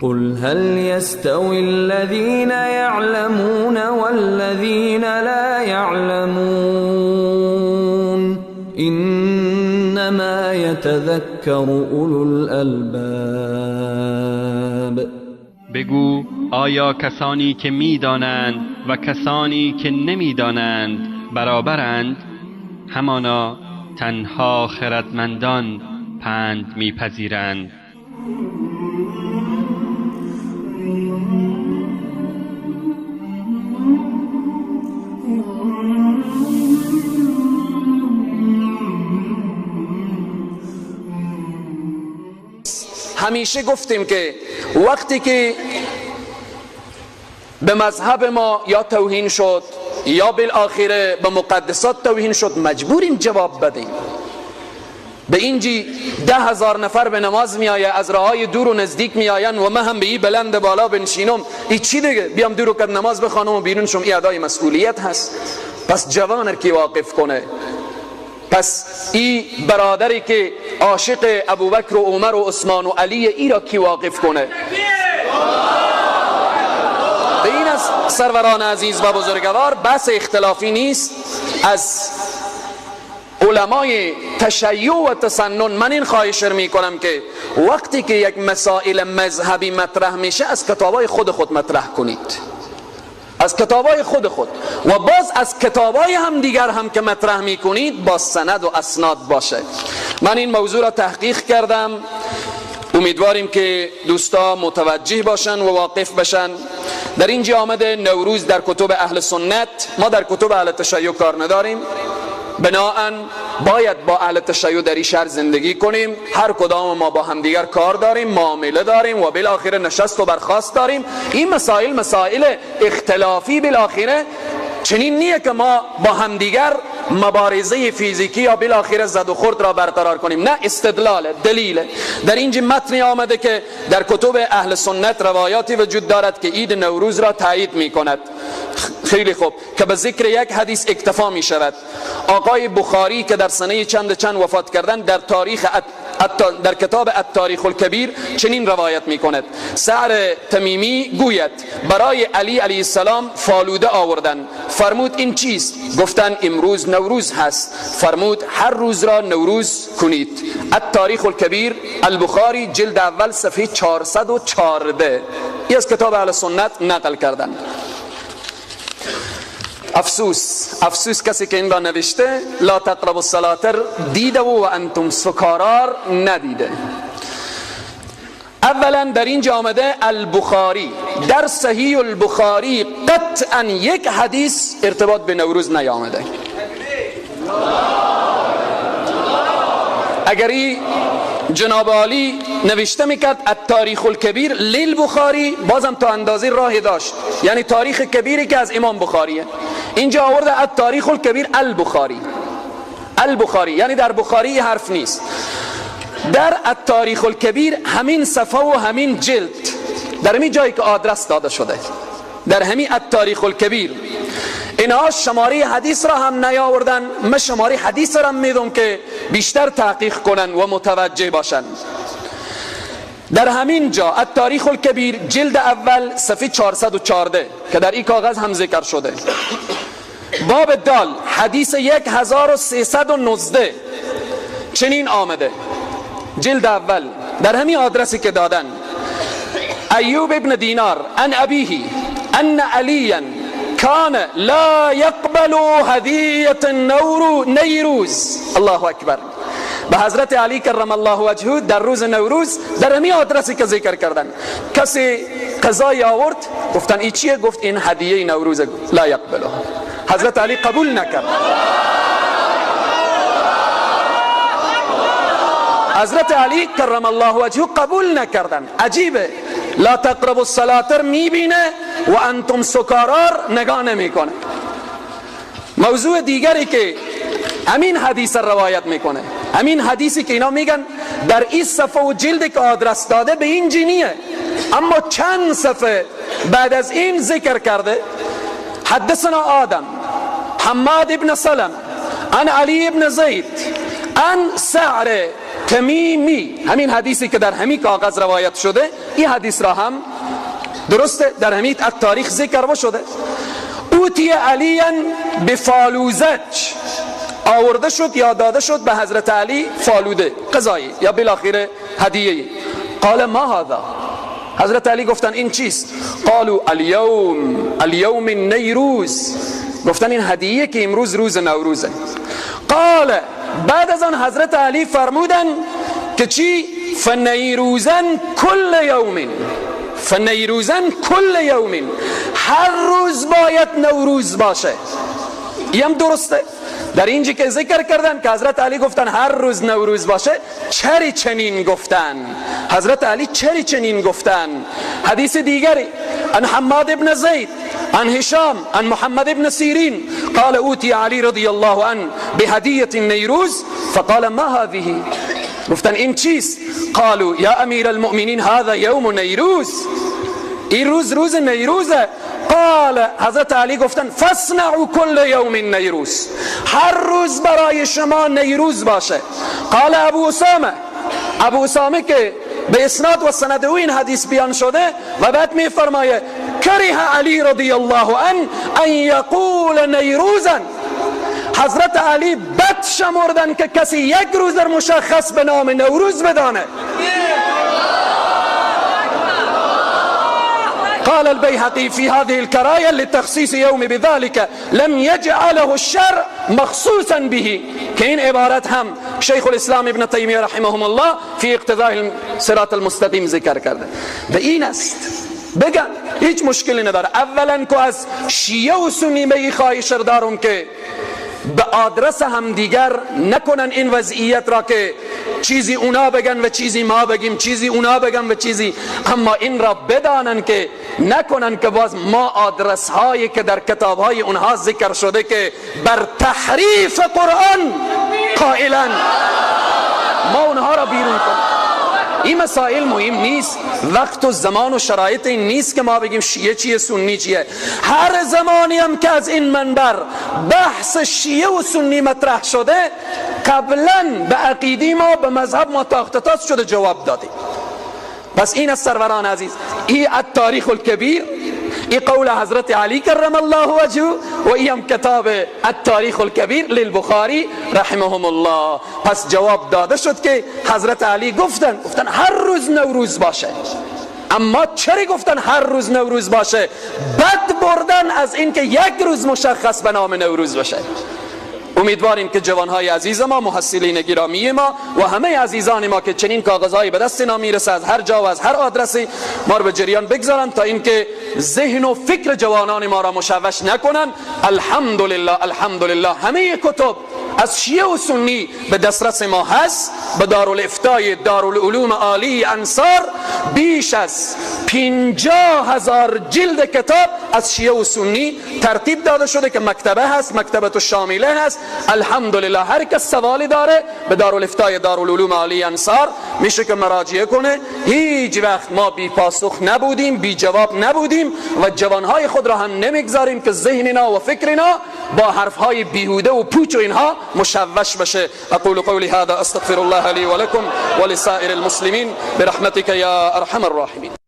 قل هل يستوي الذين يعلمون والذين لا يعلمون إنما يتذكر أولو الألباب. بگو آیا کسانی که میدانند و کسانی که نمیدانند برابرند؟ همانا تنها خردمندان پند میپذیرند. همیشه گفتیم که وقتی که به مذهب ما یا توهین شد یا بالآخره به مقدسات توهین شد، مجبوریم جواب بدیم. به اینجی 10,000 نفر به نماز می آید، از راهای دور و نزدیک می آین و من هم به این بلند بالا بنشینم، ای چی دیگه؟ بیام دور و کد نماز بخوانم و بیرون شم، ای ادای مسئولیت هست. پس جوان کی واقف کنه؟ پس ای برادری که عاشق ابوبکر و عمر و عثمان و علی، ای را کی واقف کنه؟ به این از سروران عزیز و بزرگوار بحث اختلافی نیست. از علمای تشیع و تسنن من این خواهش رو میکنم که وقتی که یک مسائل مذهبی مطرح میشه از کتابای خود مطرح کنید، از کتابای خود و باز از کتابای هم دیگر هم که مطرح میکنید با سند و اسناد باشه. من این موضوع را تحقیق کردم، امیدواریم که دوستا متوجه باشن و واقف بشن. در اینجا آمده نوروز در کتب اهل سنت، ما در کتب اهل تشیع کار نداریم، بناهن باید با اهل تشیع در این شهر زندگی کنیم. هر کدام ما با همدیگر کار داریم، معامله داریم و بالاخره نشست و برخاست داریم. این مسائل مسائل اختلافی بالاخره چنین نیه که ما با همدیگر مبارزه فیزیکی یا بالاخره زد و خورد را برقرار کنیم. نه، استدلال، دلیل. در اینجا متنی آمده که در کتب اهل سنت روایاتی وجود دارد که عید نوروز را تایید می کند. خیلی خوب، که به ذکر یک حدیث اکتفا می شود. آقای بخاری که در سنه چند وفات کردن، در تاریخ در کتاب التاریخ الکبیر چنین روایت می کند: سعر تمیمی گوید برای علی علیه السلام فالوده آوردن، فرمود این چیست؟ گفتن امروز نوروز هست. فرمود هر روز را نوروز کنید. التاریخ الکبیر البخاری جلد اول صفحه 414. این از کتاب اهل سنت نقل کردن. افسوس، افسوس کسی که این را نوشته لا تقربوا الصلاة دیده و انتم سکارار ندیده. اولا در اینجا آمده البخاری، در صحیح البخاری قطعا یک حدیث ارتباط به نوروز نیامده. اگر ای جناب عالی نوشته میکرد التاریخ الکبیر للبخاری، بازم تا اندازه راه داشت، یعنی تاریخ کبیری که از امام بخاریه. اینجا آورده التاریخ الکبیر البخاری، البخاری یعنی در بخاری حرف نیست. در التاریخ الکبیر همین صفحه و همین جلد، در همین جایی که آدرس داده شده، در همین التاریخ الکبیر اینها شماره حدیث را هم نیاوردن. من شماره حدیث را میدم که بیشتر تحقیق کنن و متوجه باشن. در همین جا التاریخ الکبیر جلد اول صفحه 414 که در این کاغذ هم ذکر شده، باب دال حدیث 1319 چنین آمده، جلد اول در همین آدرسی که دادن: ایوب ابن دینار ان ابیه ان علیا کان لا یقبل هدیه نیروز. الله اکبر. به حضرت علی کرم الله وجهه در روز نوروز در همین آدرسی که ذکر کردن کسی قضای آورد، گفتن این چیه؟ گفت این هدیه نوروز. لا یقبله. حضرت علی قبول نکرد. حضرت علی کرم الله وجهه قبول نکردن. عجیبه، لا تقربوا الصلاة میبینه و انتم سکارار نگاه نمیکنه. موضوع دیگری که همین حدیث روایت میکنه، همین حدیثی که اینا میگن در این صفحه و جلد که آدرس داده به این جنیه، اما چند صفحه بعد از این ذکر کرده: حدثنا آدم حماد ابن سلم عن علی ابن زید عن سعر التمیمی، همین حدیثی که در همین کاغذ روایت شده، این حدیث را هم درسته در همین التاریخ ذکر شده. اوتی علی بفالوزج، آورده شد یا داده شد به حضرت علی فالوده، قضایی یا بالاخره هدیه. قال ما هذا؟ حضرت علی گفتن این چیست؟ قالوا اليوم، اليوم النیروز. گفتن این هدیه که امروز روز نوروزه. قال، بعد از آن حضرت علی فرمودن که چی؟ فنیروزن کل یوم، فنیروزن کل یوم، هر روز باید نوروز باشه. این هم درسته. در اینجا که ذکر کردن که حضرت علی گفتن هر روز نوروز باشه، چری چنین گفتن؟ حضرت علی چری چنین گفتن؟ حدیث دیگری عن حماد ابن زید عن هشام عن محمد ابن سیرین قال اوتی علی رضی الله عنه بهدیه النیروز فقال ما هذه؟ گفتن این چیست؟ قالوا یا امیر المؤمنین هذا یوم نیروز، این روز روز نیروزه. قال، حضرت علی گفتن فاصنعوا كل یوم نیروز، هر روز برای شما نیروز باشه. قال ابو اسامه، ابو اسامه که به اسناد و سند او این حدیث بیان شده و بعد می فرمایه کره علی رضی الله عنه ان یقول نیروزا، حضرت علی بد شمردن که کسی یک روز در مشخص به نام نوروز بدانه. قال البيهقي في هذه الكراية لتخصيص يوم بذلك لم يجعله الشرع مخصوصا به. که این عبارت هم شیخ الاسلام ابن تیمیه رحمهم الله في اقتضاء الصراط المستقیم ذکر کرده. به این است بگن هیچ مشکلی نداره. اولا که از شیعه و سنی می خواهش دارم که به آدرس همدیگر نکنن این وضعیت را که چیزی اونا بگن و چیزی ما بگیم، چیزی اونا بگن و چیزی، اما این را بدانن که نکنن که باز ما آدرس هایی که در کتاب های اونها ذکر شده که بر تحریف قرآن قائلا، ما اونها را بیرون کنیم. این مسائل مهم نیست، وقت و زمان و شرایط این نیست که ما بگیم شیعه چیه سنی چیه. هر زمانی هم که از این منبر بحث شیعه و سنی مطرح شده، قبلا به عقیده ما به مذهب ما تاخت تاز شده جواب دادیم. پس این از سروران عزیز، ای التاریخ الکبیر، ای قول حضرت علی کرم الله وجهه و ای هم کتاب التاریخ الکبیر للبخاری رحمهم الله. پس جواب داده شد که حضرت علی گفتن هر روز نوروز باشه. اما چرا گفتن هر روز نوروز باشه؟ بد بردن از اینکه یک روز مشخص به نام نوروز باشه. امیدواریم که جوانهای عزیز ما، محصلین گرامی ما و همه عزیزان ما که چنین کاغذهایی به دست اینا میرسه از هر جا و از هر آدرسی، ما رو به جریان بگذارن تا اینکه ذهن و فکر جوانان ما را مشوش نکنن. الحمدلله، الحمدلله همه کتب از شیعه و سنی به دسترس ما هست. به دارالافتای دارالعلوم عالی انصار بیش از 50,000 جلد کتاب از شیعه و سنی ترتیب داده شده که مکتبه هست، مکتبه الشامله هست. الحمدلله هر کس سوالی داره به دارالافتای دارالعلوم عالی انصار میشه که مراجعه کنه. هیچ وقت ما بی پاسخ نبودیم، بی جواب نبودیم و جوانهای خود را هم نمیگذاریم که ذهننا و فکرنا با حرفهای بیهوده و پوچ و اینها مشوش بشه. اقول قولی هذا استغفر الله لي ولكم ولسائر المسلمين برحمتك يا ارحم الراحمين.